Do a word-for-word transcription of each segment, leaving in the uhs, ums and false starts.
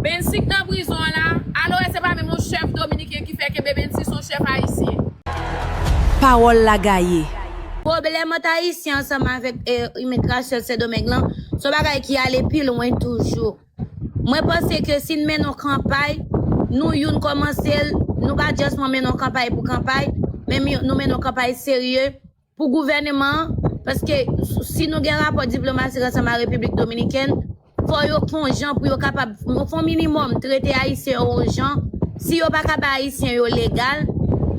Bensi k nan prizon an la, alò se pa menm yon chèf dominiken ki fè kenbe Bensi, se yon chèf ayisyen. Pawòl la gaye. Pwoblèm ant Ayisyen ansanm avèk eh, imigrasyon Sendomeng lan, se yon bagay ki ale pi lwen toujou. Mwen panse ke si n mennen yon kanpay, nou youn kòmanse l, nou pa just mennen yon kanpay pou kanpay, men nou mennen yon kanpay serye pou gouvèneman an, paske si nou gen rapò diplomatik ansanm ak Repiblik Dominikèn, fò yo fè yon jan pou yo kapab fè yon minimòm trete Ayisyen yo yon jan. Si yo pa ka bay Ayisyen yo legal,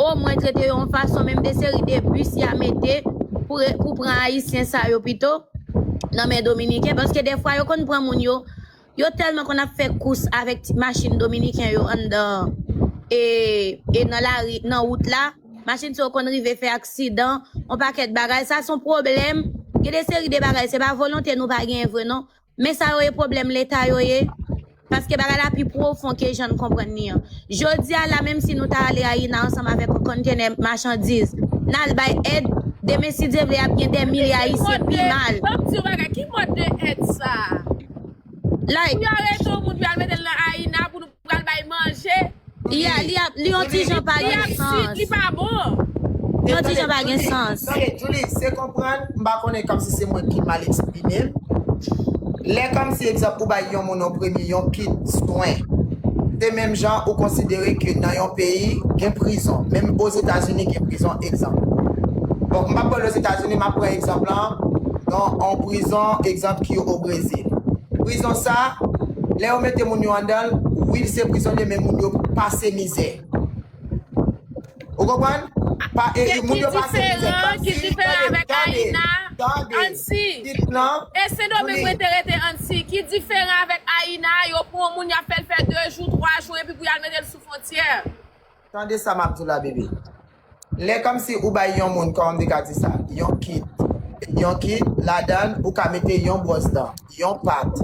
omwen trete yo yon fason, menm de seri de bis y a mete pou, pou pran Ayisyen sa yo pito nan men Dominiken, paske defwa yo konn pran moun yo, yo tèlman konn ap fè kous avèk ti machin Dominiken yo anndan e, e nan lari, nan wout la. Machin sa yo konn rive fè aksidan, yon pakèt bagay. Sa se yon pwoblèm. Gen de seri de bagay, se pa volonte nou pa genyen vre non. Men sa yo ye pwoblèm leta yo ye. Paske bagay la pi pwofon ke jan n konprann li an. Jodi a la, menm si nou ta ale Ayina ansanm avèk yon kontenè machandiz, n al bay èd, demen si Dye vle ap gen dè milye Ayisyen pi mal. Ban m di w bagay, ki mòd de èd sa? Like, Pou y arete yon moun pou y al mete l nan Ayina pou nou pral bay manje. Yeah, li ap, li yon ti jan pa gen sans. Li pa bon. Li yon ti jan pa gen sans. Tande, Julie, se konprann, m pa konnen kòmsi se mwen ki mal eksprime m. Lè kòmsi egzanp ou bay yon moun yon premye, yon kit swen. Se menm jan ou konsidere ke nan yon peyi gen prizon. Menm Ozetazini gen prizon, egzanp. Bon, m pa pale Ozetazini, m ap pran egzanp lan, yon, yon prizon, egzanp ki o Brezil. Prizon sa, lè yo mete moun yo anndan l, wi, se prizonye, men moun yo pase mizè. Ou konprann? Pa, e, Ki, moun ki yo pase mizè. diferan, ki diferan avèk Ayina, Tande, Ansi. Kit lan, E Sendomeng mwen te rete Ansi. Ki diferan avèk Ayina, yo pran yon moun, y ap fè l fè de jou, twa jou, epi pou y al mete l sou fwontyè. Tande sa m ap di w la, bebe. Lè kòmsi ou bay yon moun, kòman m te ka di sa, yon kit, yon kit, ladan l, ou ka mete yon bwòs dan, yon pat,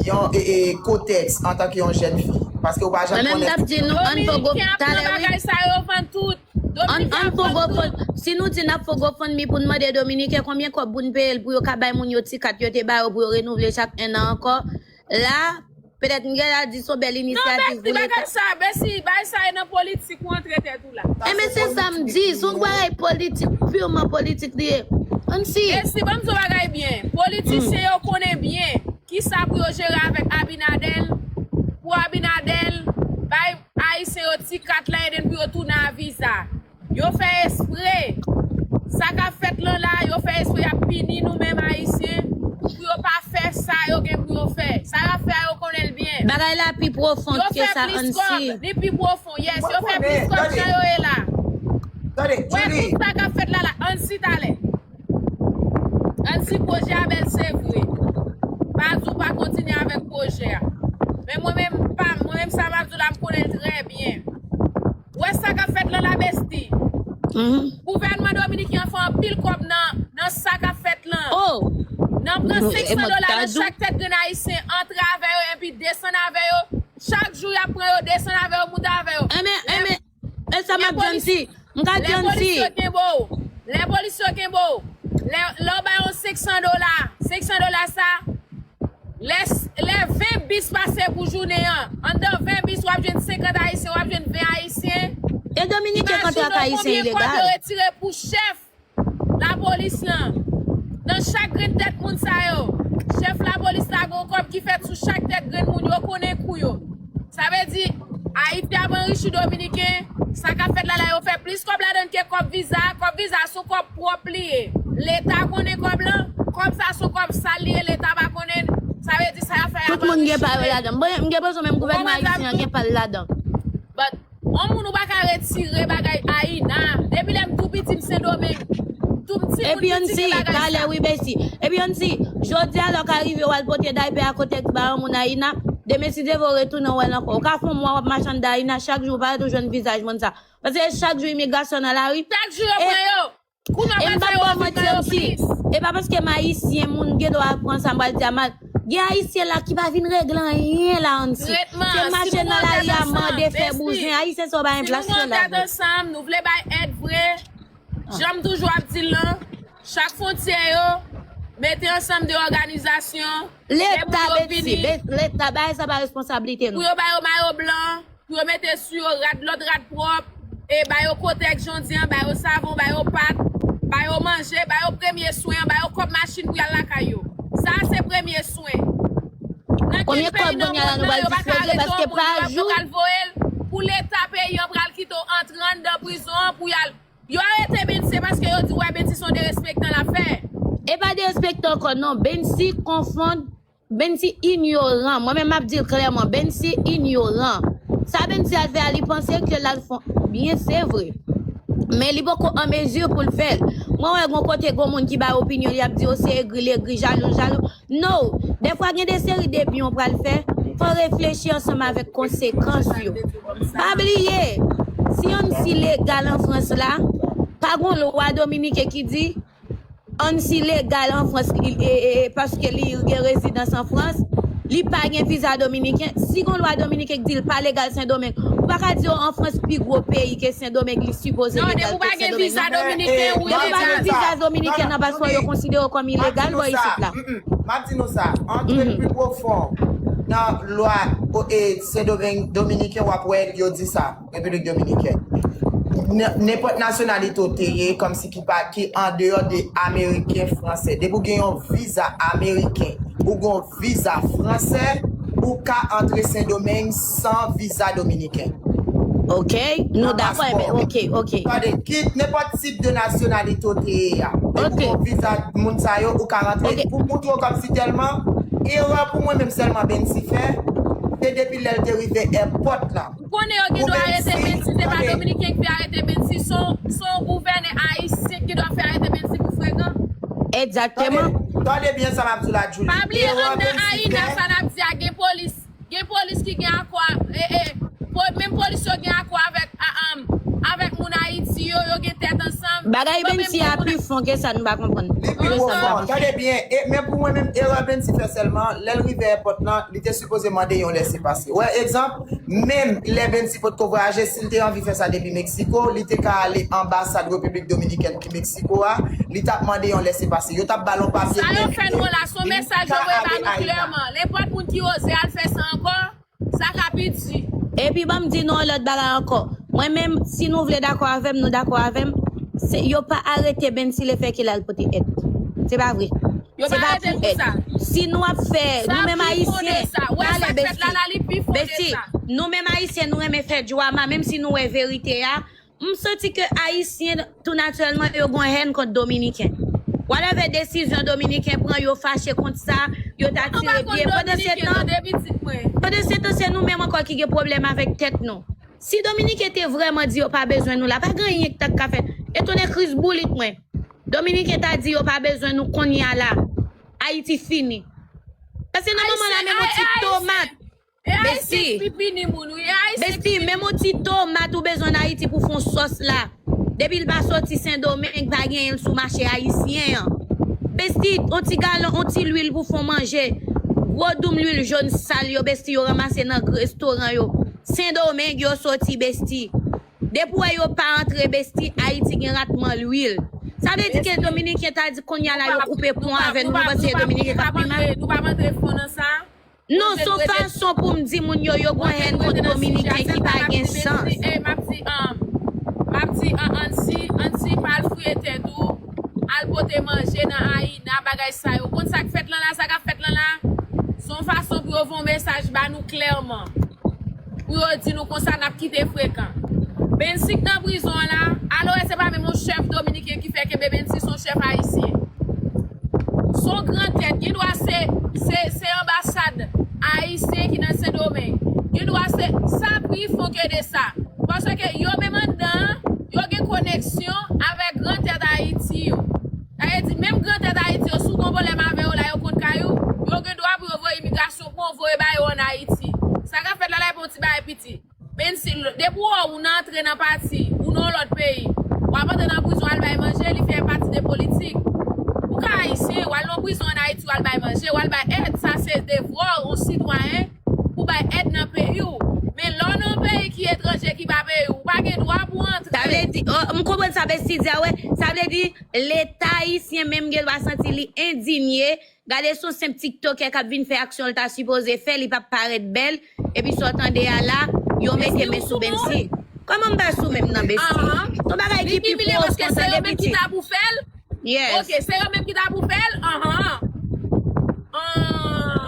yon e, e, kotèks antanke yon jèn fi. Paske ou pa janm Mwen menm m t konnen. ap di nou, ann fè gwo Dominiken ap talè pran wi. Bagay sa yo vann tout. Ann, Dominiken ann ap fè gwo vann tout. fon, si nou di n ap fè gwo fon mi pou n mande Dominiken konbyen kòb pou n peye l pou yo ka bay moun yo ti kat yo te ba yo pou yo renouvle chak enn an ankò, la, petèt n gen la di se yon bèl Non, inisyativ Bèsi, pou leta. Bagay sa, Bèsi, bagay sa e nan politik ou antre tèt ou la. Enben se sa m di, se yon bagay politik, pirman politik li ye. Ann si. Bèsi, ban m di w bagay byen. Politisyen yo konnen byen kisa pou yo jere avèk Abinadèl, pou Abinadèl bay Ayisyen yo ti kat la ede n pou yo tounen a viza. Yo fè espre. Sa k ap fèt lan la, yo fè espre y ap pini nou menm Ayisyen pou yo pa fè sa yo gen pou yo fè. Sa y ap fè a, yo konnen l byen. Bagay la pi pwofon Yo ke fè sa, plis Ann kòb. si. Li pi pwofon, yes. Yo fè plis kòb jan yo ye la. Tande, Wè Julie, tout sa k ap fèt la la, Ann si talè. Ann si pwojè a bèl se vre. Pa di w pa kontinye avèk pwojè a. Men mwen menm, pa, mwen menm sa m ap di w la, m konnen l trè byen. Wè sa k ap fèt lan la, Bèsi. Gouvènman dominiken an fè anpil kòb nan, nan sa k ap fèt lan. Oh! Nan pran senk san dola nan chak tèt grenn ayisyen, antre avè yo epi desann avè yo. Chak jou y ap pran yo, desann avè yo, moute avè yo. Enben, enben, e sa m ap di Ann si. M ka di Lè Ann polis si. Yo kenbe w, lè polis yo kenbe w, lè, lè w bay yon senk san dola, senk san dola sa, lè, lè ven bis pase pou jounen an, anndan ven bis w ap jwenn senkant ayisyen, w ap jwenn ven ayisyen. E dominiken kontre ak ayisyen Imajine w konbyen kòb yo ilegal. Retire pou chèf lapolis lan. Nan chak grenn tèt moun sa yo, chèf lapolis la gen yon kòb ki fèt sou chak tèt grenn moun, yo konnen kou yo. Sa vle di, Ayiti ap anrichi dominiken, sa k ap fèt la la, yo fè plis kòb ladan l ke kòb viza. Kòb viza se yon kòb pwòp li ye. Leta konnen kòb lan, kòb sa se yon kòb sal li ye, leta pa konnen l. Sa vle di sa y ap fè a. Tout moun gen pa yo ladan. Bon, m gen bezwen menm gouvènman ayisyen an gen pa l ladan. But yon moun ou pa ka retire bagay Ayina. Depi lè m tou piti m Sendomeng. Tou m timoun Epi Ann piti si, gen bagay talè sa. Wi Bèsi. Epi Ann si, jodi a lè w ka rive w al pote daypè a kotèks ba yon moun Ayina, demen si Dye vle w retounen w wè l ankò. Ou ka fè yon mwa w ap mache anndan Ayina, chak jou ou pa ret ou jwenn vizaj moun sa. Paske chak jou imigrasyon nan lari. Chak jou yo pran yo. Kou m ap E m pase pa yo ba vin manti pran yo Ann si. Plis. E pa paske m ayisyen, moun gen dwa pran sa m pral di a mal. Gen ayisyen la ki pa vin regle anyen la Ann si. Tretman, Se si mache nou nan pran lari tèt a mande ansanm, fè Bèsi. bouzen. Ayisyen sa yo pa gen Si plas nou yo pran la tèt vre. Ansanm, nou vle bay èd vre. Jan m toujou ap di l lan, chak fwontyè yo, Mete ansanm de òganizasyon, de moun Leta, yo Betsy, vini, Be- Leta, bagay sa pa responsablite pou nou. Yo ba yo mayo blan, pou yo mete sou yo rad, lòt rad pwòp, e ba yo kotèks jan w di an, ba yo savon, ba yo pat, ba yo manje, ba yo premye swen an, ba yo kòb machin pou y al lakay yo. Sa a se premye swen. Nan Konbyen kèk peyi kòb nan kounye a la mond nou nan, pral yo pa ka dispose rete paske yon moun, pa yo ap yo jou. Pral voye l pou Leta peyi an pral kite w antre anndan prizon an pou y al. Yo arete Bensy paske yo di w wè Bensy se yon derespektan l ap fè. E pa derespektan ankò non, Bensy konfonn, Bensy inyoran. Mwen menm m ap di l klèman, Bensy inyoran. Sa Bensy al fè a, li panse ke l al fon byen, se vre. Men li poko an mezi pou l fè l. Mwen wè gon kote gon moun ki bay opinyon, li ap di yo se egri, l egri, jalou, l jalou. No, dèfwa gen de seri de byen w pral fè, fò w reflechi ansanm avèk konsekans yo. Pa bliye, si Annecy legal an Frans la, pa gon lwa dominiken ki di Annecy legal an Frans, li, e, e, e, paske li gen rezidans an Frans, li pa gen viza dominiken. Si gon lwa dominiken ki di l pa legal Sendomeng, ou pa ka di yo an Frans pi gwo peyi ke Sendomeng, li sipoze Non, legal depi w pa kot gen Sendomeng. viza Men, dominiken, eh, ou Depi w pa gen ilegal. viza dominiken nan, paspò yo konsidere w kòm ilegal, bò isit la. M ap di nou sa, antre pi pwofon nan lwa o- e, Sendomeng dominiken, w ap wè yo di sa, Repiblik Dominikèn. N- Nenpòt nasyonalite w te ye, kòmsi ki pa ki andeyò de ameriken, fransè. Depi w gen yon viza ameriken, ou gen yon viza fransè, ou ka antre Sendomeng san viza dominiken. Ok, nou An dakò, paspò. men ok, ok. Tande, kit nenpòt tip de nasyonalite w te ye a. Depi Ok. w gen viza moun sa yo, ou ka rantre. Ok. Pou moutre w kòmsi tèlman, erè pou mwen menm sèlman Bensy fè, se depi lè l te rive èpòt la. Ou konnen yo gen dwa arete Bensy, se pa dominiken ki fè arete Bensy, se yon- se yon gouvènè ayisyen ki dwa fè arete Bensy pou frekan. Egzakteman. Tande byen sa m ap di w la, Julie. Pa bliye, Erè anndan Bensy AINA, fè, sa n ap di a, gen polis. Gen polis ki gen akò a, e, e, po- menm polis yo gen akò avèk, a, um, avèk moun Ayiti yo, yo gen tèt ansanm. Bagay Yo menm Bensy a gen moun pi fon ke sa, nou pa konprann. Li pi pwofon. Tande byen, e men pou mwen menm, erè Bensy fè sèlman, lè l rive èpòt lan, li te sipoze mande yon lèsepase. Wè, egzanp, menm lè Bensy potko vwayaje, si l te anvi fè sa depi Meksiko, li te ka ale anbasad Repiblik Dominikèn ki Meksiko a, li t ap mande yon lèsepase. Yo t ap ba l yon papye. Sa yo fè nou la, se yon mesaj yo voye ba nou klèman. Nenpòt moun ki oze al fè sa ankò, sa ka piti. Epi ban m di nou yon lòt bagay ankò. Mwen menm, si nou vle dakò avè m, nou dakò avè m, se, yo pa arete Bensy lefètke l al pote èd. Se pa vre. Yo Se pa pa arete pou pou èd. Sa. Si nou ap fè, nou menm ayisyen, Sa. Wè, sa k fèt la, la, li pi fon ke Besti, sa. Nou menm ayisyen, nou renmen fè dwama, menm si nou wè verite a. M santi ke ayisyen, tou natirèlman, yo gon hèn kont dominiken. Whatever desizyon dominiken pran, yo fache kont sa, yo ta tire pye. Pandan se tan, pandan se tan, se nou menm ankò ki gen pwoblèm avèk tèt nou. Si dominiken te vrèman di yo pa bezwen nou la, pa gen anyen ki t ap ka fèt. Etone kriz boulit mwen. Dominiken ta di yo pa bezwen nou kounye a la. Ayiti fini. Paske nan moman la, menm yon ti tomat. Besti. Besti, menm yon ti tomat ou bezwen nan Ayiti pou fè yon sòs la. Depi l pa soti Sendomeng, pa genyen l sou mache ayisyen an. Besti, yon ti galon, yon ti lwil pou fè yon manje. Gwo doum lwil jòn sal yo, besti, yo ranmase nan restoran yo. Sendomeng yo soti, besti. Depi w wè yo pa antre, besti, Ayiti gen ratman lwil. Sa vle di ke dominiken ta di kounye a la yo koupe pon avè nou, nou panse dominiken k ap pi mal? Nou pa antre fon nan sa. Non, se yon fason pou m di moun yo, yo gon hèn kont dominiken ki pa gen sans. M ap di, um, m ap di, an, Annecy, Annecy pa al fouye tèt ou, al pote manje nan AINA, bagay sa yo. Konn sa k fèt lan la, sa k ap fèt lan la? Se yon fason pou yo voye yon mesaj ba nou klèman. Pou yo di nou konsa n ap kite frekan. Bensy k nan prizon an la, alò se pa menm yon chèf dominiken ki fè kenbe Bensy, se yon chèf ayisyen. Se yon gran tèt, gen dwa se, se, se anbasad ayisyen ki nan Sendomeng. Gen dwa se, sa pi fon ke de sa. Paske yo menm anndan an, yo gen koneksyon avèk gran tèt Ayiti yo. Sa vle di, menm gran tèt Ayiti yo, si w gon pwoblèm avè yo la, yo konn kay ou, yo gen dwa pou yo voye imigrasyon pou yo voye ba yo ann Ayiti. Sa k ap fèt la la, e pa yon ti bagay piti. Bensy, depi w wè ou nan antre nan pati, ou nan yon lòt peyi, w ap antre nan prizon al bay manje, li fè pati de politik. Ou ka ayisyen, w al nan prizon ann Ayiti, w al bay manje, w al bay èd, sa se devwa w, yon sitwayen, pou bay èd nan peyi w. Men lè w nan yon peyi ki etranje, ki pa peyi w, ou pa pa gen dwa pou antre. Sa vle di, oh, m konprann sa Bestie di a, wè. Sa vle di, Leta ayisyen menm gen dwa santi li endinye. Gade, se yon senp tiktokè k ap vin fè aksyon l ta sipoze fè, li p ap parèt bèl. Epi sa w tande a la, yo mete men sou Bensi. Kòman m pa sou men m nan, Bestie? Se yon bagay ki pi pwofon, tande, pitit. Yes. Ok, se yo menm ki ta pou fè l? Anhan.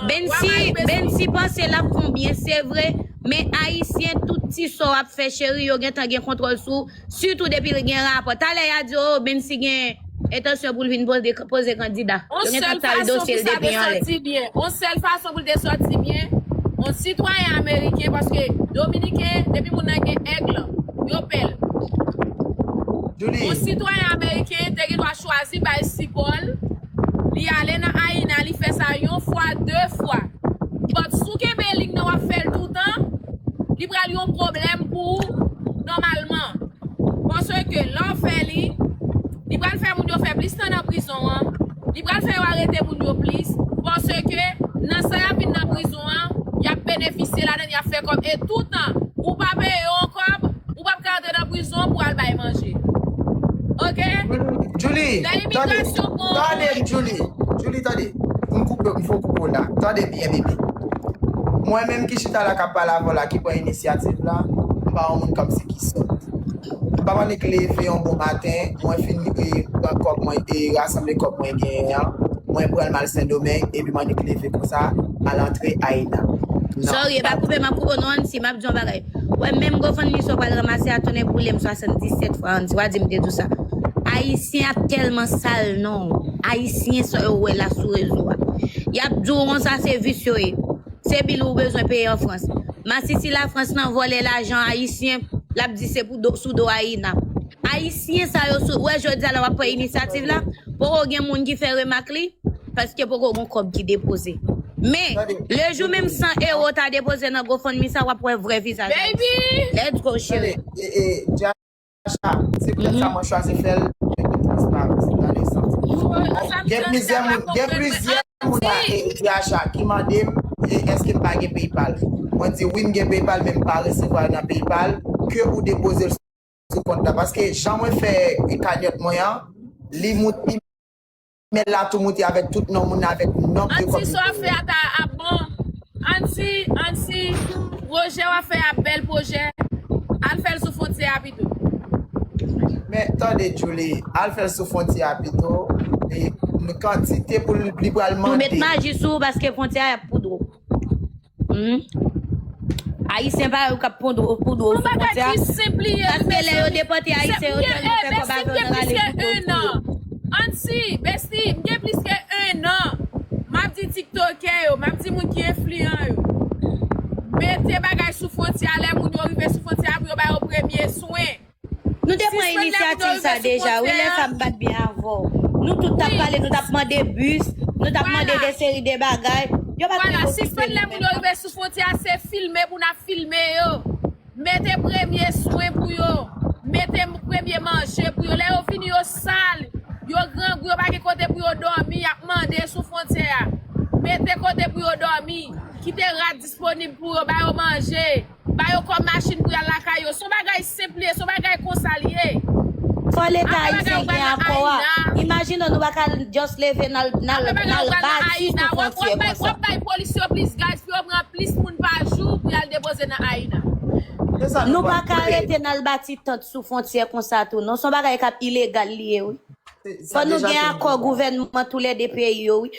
Bensi, Bensi panse l ap fè yon byen, se vre, men ayisyen, tout ti sa w ap fè, cheri, yo gentan gen kontwòl sou, sitou depi l gen rapò. Talè y a di, oh, Bensi gen entansyon pou l vin poze, poze kandida. Yo gentan ap tale dosye l depi anlè. On sèl fason pou l te sòti byen, on sitwayen ameriken, paske dominiken, depi moun nan gen èg, yo pè l. On sitwayen ameriken te gen dwa chwazi bay sipò l, li ale nan ayina, li fè sa yon fwa, de fwa. But si w kenbe lig nan, w ap fè l toutan, li pral yon pwoblèm pou ou nòmalman. Paske lè w fè li, li pral fè moun yo fè plis tan nan prizon an, li pral fè yo arete moun yo plis, paske nan sa y ap vin nan prizon an, y ap benefisye ladan l, y ap fè kòb. E toutan, ou pa peye yo kòb, ou p ap ka antre nan prizon pou al bay manje. Ok? Julie, tande, tande, Julie. Julie, tande. M koupe, m fè w koupe w la. Tande byen, bebe. Mwen menm ki chita la k ap pale avè w la, ki pran inisyativ la, m pa yon moun kòmsi ki sòt. M pa annik leve yon bon maten, mwen fin, e, pran kòb mwen, e, rasanble kòb mwen genyen an, mwen pran l m al Sendomeng, epi m annik leve konsa, al antre ayina. Non. Sorry, e pa koupe m ap koupe w non, Ansi, m ap di yon bagay. Wè, menm GoFundMe sa w pral ranmase a, tonnè boule m swasanndisèt fwa, Ansi, w a di m te di w sa. Ayisyen ap tèlman sal non. Ayisyen sa yo wè la sou rezo a. Y ap di w konsa se vis yo ye. Se bil ou bezwen peye an Frans. Masisi Lafrans nan vòlè lajan ayisyen, l ap di se pou do, sou do ayina. Ayisyen sa yo sou, wè jodi a la w ap pran inisyativ la, poko gen moun ki fè remak li, paske poko gon kòb ki depoze. Men, le jou menm san ewo ta depoze nan GoFundMe sa, w ap wè vrè vizaj Ayisyen. Let's go, cheri. Tande, e, e, Djacha, se poutèt sa mwen chwazi fè l, transparans, nan lesans. Gen plizyè moun, gen plizyè moun la, e, Djacha, ki mande m, e, èske m pa gen PayPal. Mwen di wi, m gen PayPal, men m pa resevwa nan PayPal, ke ou depoze l sou kont la. Paske jan mwen fè kanyòt mwen an, li moute, imèl la tou moute avèk tout non moun nan, avèk nonb de kòb. Ansi, sa w ap fè a ta ap bon. Ansi, Ansi, pwojè w ap fè a bèl pwojè. Al fè l sou fwontyè a pito. Men, tande, Julie, al fè l sou fwontyè a pito. E, kantite pou li, li pral mande. Ou met maji sou ou paske fwontyè a ap poudre w. Hmm. Ayisyen pa yo k ap poudre w sou fwontyè a. Paske lè yo depòte Ayisyen, yo tèlman fè kòb avè yo nan rale kouto sou yo. Ansi, Besti, m gen plis ke en an. M ap di tiktokè yo, m ap di moun ki enfliyan yo. Mete bagay sou fwontyè a, lè moun yo rive sou fwontyè a pou yo ba yo premye swen. Nou te pran inisyativ sa deja, wi, lè sa m pa t byen avè w. Nou tout t ap pale, nou t ap mande bis, nou t ap mande de seri de bagay. Yo pa t menm okipe nou menm. Sispann lè moun yo rive sou fwontyè a, se filme pou n ap filme yo. Mete premye swen pou yo. Mete premye manje pou yo. Lè yo vini, yo sal, yo grangou, yo pa gen kote pou yo dòmi, y ap mande sou fwontyè a. Mete kote pou yo dòmi. Kite rad disponib pou yo, ba yo manje. Ba yo kòb machin pou y al lakay yo. Se yon bagay senp li ye, se yon bagay konsa li ye. Fò Leta ayisyen gen akò a. Imajine w, nou pa ka just leve n al, n al, n al bati sou fwontyè konsa. W ap bay polis yo plis gaz pou yo pran plis moun pa jou pou y al depoze nan ayina. Nou pa ka rete n al bati tant sou fwontyè konsa tou, non. Se yon bagay k ap ilegal li ye, wi. Fò nou gen akò gouvènman toulède peyi yo, wi.